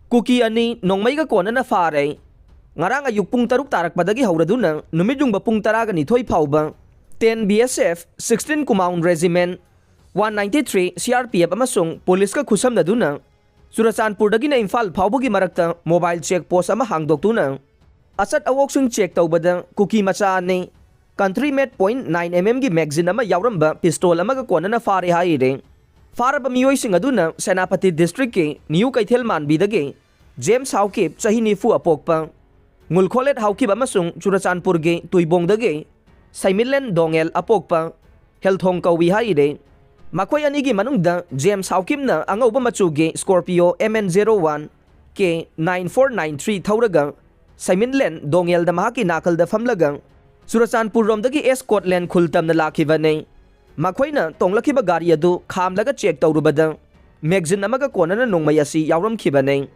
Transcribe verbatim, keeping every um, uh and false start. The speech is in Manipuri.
ꯀꯨꯀꯤ ꯑꯅꯤ ꯅꯣꯡꯃꯩꯒ ꯀꯣꯟꯅꯅ ꯐꯥꯔꯦ꯫ ꯉꯔꯥꯡ ꯑꯌꯨꯛ ꯄꯨꯡ ꯇꯔꯨꯛ ꯇꯥꯔꯛꯄꯗꯒꯤ ꯍꯧꯔꯗꯨꯅ ꯅꯨꯃꯤꯠ ꯌꯨꯡꯕ ꯄꯨꯡ ꯇꯔꯥꯒ ꯅꯤꯊꯣꯏ ꯐꯥꯎꯕ ten B S F sixteen Kumaon Regiment, one ninety-three C R P F ꯑꯃꯁꯨꯡ ꯄꯨꯂꯤꯁꯀ ꯈꯨꯠꯁꯝꯅꯗꯨꯅ ꯆꯨꯔꯆꯥꯟꯄꯨꯔꯗꯒꯤꯅ ꯏꯝꯐꯥꯜ ꯐꯥꯎꯕꯒꯤ ꯃꯔꯛꯇ mobile check post ꯑꯃ ꯍꯥꯡꯗꯣꯛꯇꯨꯅ ꯑꯆꯠ ꯑꯋꯣꯛꯁꯤꯡ check ꯇꯧꯕꯗ ꯀꯨꯀꯤ ꯃꯆꯥ ꯑꯅꯤ, country made point nine M M ꯒꯤ magazine ꯑꯃ ꯌꯥꯎꯔꯝꯕ pistol ꯑꯃꯒ ꯀꯣꯟꯅꯅ ꯐꯥꯔꯦ ꯍꯥꯏꯔꯦ꯫ ꯐꯥꯔꯕ ꯃꯤꯑꯣꯏꯁꯤꯡ ꯑꯗꯨꯅ ꯁꯦꯅꯥꯄꯇꯤ district ꯀꯤ ꯅꯤꯌꯨ ꯀꯩꯊꯦꯜ ꯃꯥꯟꯕꯤꯗꯒꯤ ꯖꯦꯝꯁ ꯍꯥꯎꯀꯤꯞ, ꯆꯍꯤ ꯅꯤꯐꯨ ꯑꯄꯣꯛꯄ, ꯉꯨꯜꯈꯣꯂꯦꯠ ꯍꯥꯎꯀꯤꯞ ꯑꯃꯁꯨꯡ ꯆꯨꯔꯆꯥꯟꯄꯨꯔꯒꯤ ꯇꯨꯏꯕꯣꯡꯗꯒꯤ ꯁꯩꯃꯤꯠꯂꯦꯟ ꯗꯣꯉꯦꯜ, ꯑꯄꯣꯛꯄ ꯍꯦꯜꯊꯣꯡ ꯀꯧꯏ ꯍꯥꯏꯔꯦ꯫ ꯃꯈꯣꯏ ꯑꯅꯤꯒꯤ ꯃꯅꯨꯡꯗ ꯖꯦꯝꯁ ꯍꯥꯎꯀꯤꯞꯅ ꯑꯉꯧꯕ ꯃꯆꯨꯒꯤ Scorpio M N zero one K nine four nine three ꯊꯧꯔꯒ ꯁꯩꯃꯤꯟꯂꯦꯟ ꯗꯣꯉꯦꯜꯗ ꯃꯍꯥꯛꯀꯤ ꯅꯥꯀꯜꯗ ꯐꯝꯂꯒ ꯆꯨꯔꯆꯥꯟꯄꯨꯔꯔꯣꯝꯗꯒꯤ ꯑꯦꯁ ꯀꯣꯠꯂꯦꯟ ꯈꯨꯜ ꯇꯝꯅ ꯂꯥꯛꯈꯤꯕꯅꯤ꯫ ꯃꯈꯣꯏꯅ ꯇꯣꯡꯂꯛꯈꯤꯕ ꯒꯥꯔꯤ ꯑꯗꯨ ꯈꯥꯝꯂꯒ check ꯇꯧꯔꯨꯕꯗ magazine ꯑꯃꯒ ꯀꯣꯟꯅꯅ ꯅꯣꯡꯃꯩ ꯑꯁꯤ ꯌꯥꯎꯔꯝꯈꯤꯕꯅꯤ꯫